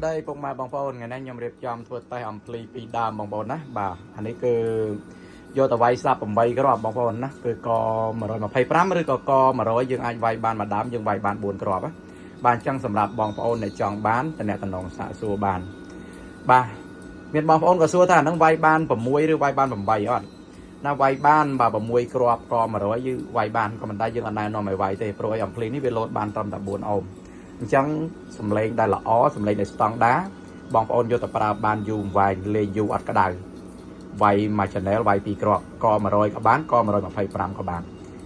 ស្តីពុកម៉ែបងប្អូនថ្ងៃនេះខ្ញុំរៀបចំធ្វើតេស្តអំភ្លីពីរដើមបងប្អូនណាបាទអានេះគឺយកទៅវាយ sub 8គ្រាប់បងប្អូនណាគឺក125ឬក៏ក100យើងអាចវាយបានមួយដើមយើងវាយបាន4គ្រាប់ណាបាទអញ្ចឹងសម្រាប់បងប្អូនដែលចង់បានតំណតំណងសាកសួរបានបាទមានបងប្អូនក៏សួរថាអាហ្នឹងវាយបាន6ឬវាយបាន8អត់ណាវាយបានបាទ6គ្រាប់ក100យើងវាយបានក៏មិនដែរយើងអត់ណែនាំឲ្យវាយទេព្រោះអីអំភ្លីនេះវាលោតបានត្រឹមតែ4អូម អញ្ចឹងសំឡេងដែលល្អសំឡេងដែលស្តង់ដាបងប្អូនយកទៅប្រើបានយូរវែងលេងយូរអត់ក្តៅវាយមួយ channel វាយពីរគ្រាប់ក100ក៏បានក125ក៏បាន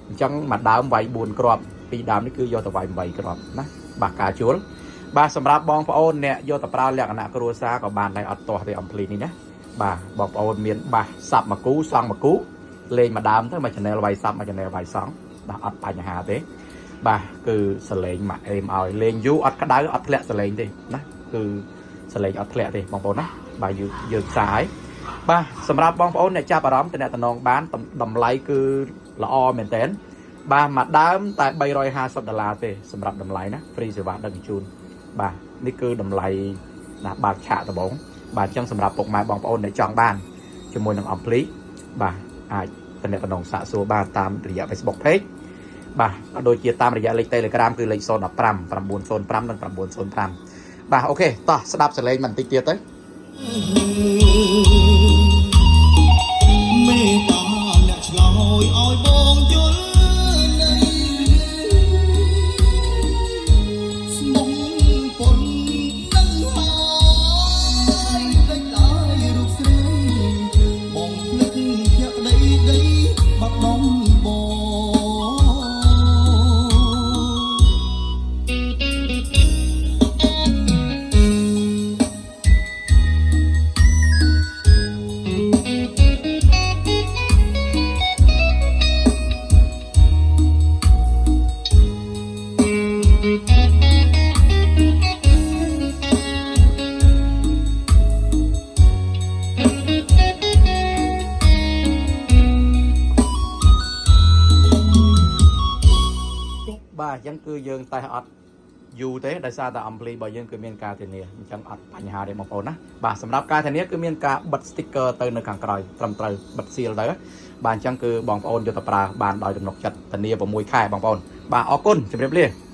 អញ្ចឹងមួយដើមវាយ4គ្រាប់ពីរដើមនេះគឺយកទៅវាយ8គ្រាប់ណាបាទការជួលបាទសម្រាប់បងប្អូនអ្នកយកទៅប្រើលក្ខណៈគ្រួសារក៏បានដែរអត់ទាស់ទេអំភ្លីនេះណាបាទបងប្អូនមានបាស sub មួយគូសង់មួយគូលេងមួយដើមទៅមួយ channel វាយ sub មួយ channel វាយសង់បាទអត់បញ្ហាទេ បាទគឺសលេងម៉ាក់អេមឲ្យលេងយូរអត់ក្តៅអត់ធ្លាក់សលេងទេណាគឺសលេងអត់ធ្លាក់ទេបងប្អូនណាបាទយើងយើងសាយបាទសម្រាប់បងប្អូនអ្នកចាប់អារម្មណ៍តំណតំណងបានតម្លៃគឺល្អមែនតើបាទមួយដើមតែ350ដុល្លារទេសម្រាប់តម្លៃណា free សេវាដឹកជញ្ជូនបាទនេះគឺតម្លៃណាបើកឆាកដំបងបាទអញ្ចឹងសម្រាប់ពុកម៉ែបងប្អូនដែលចង់បានជាមួយនឹងអំភ្លីបាទអាចតំណតំណងសាកសួរបានតាមរយៈ Facebook Page បាទក៏ដូចជាតាមរយៈលេខ Telegram គឺលេខ015 905និង905បាទ OK តោះស្ដាប់សលេងបន្តិចទៀតទៅ មេត្តាអ្នកឆ្លើយឲ្យបងយល់ន័យស្មុំពុននឹងហើយដេញឡើយរូបស្រីបងភ្លេចភក្តីដីបាត់ដំបង បាទអញ្ចឹងគឺយើងតេស្តអត់យូរទេដោយសារតែអំភ្លីរបស់យើងគឺមានការធានាអញ្ចឹងអត់បញ្ហាទេបងប្អូនណាបាទសម្រាប់ការធានាគឺមានការបិទ sticker ទៅនៅខាងក្រោយត្រឹមត្រូវបិទ seal ទៅបាទអញ្ចឹងគឺបងប្អូនយកទៅប្រើបានដោយទំនុកចិត្តធានា6ខែបងប្អូនបាទអរគុណជម្រាបលា។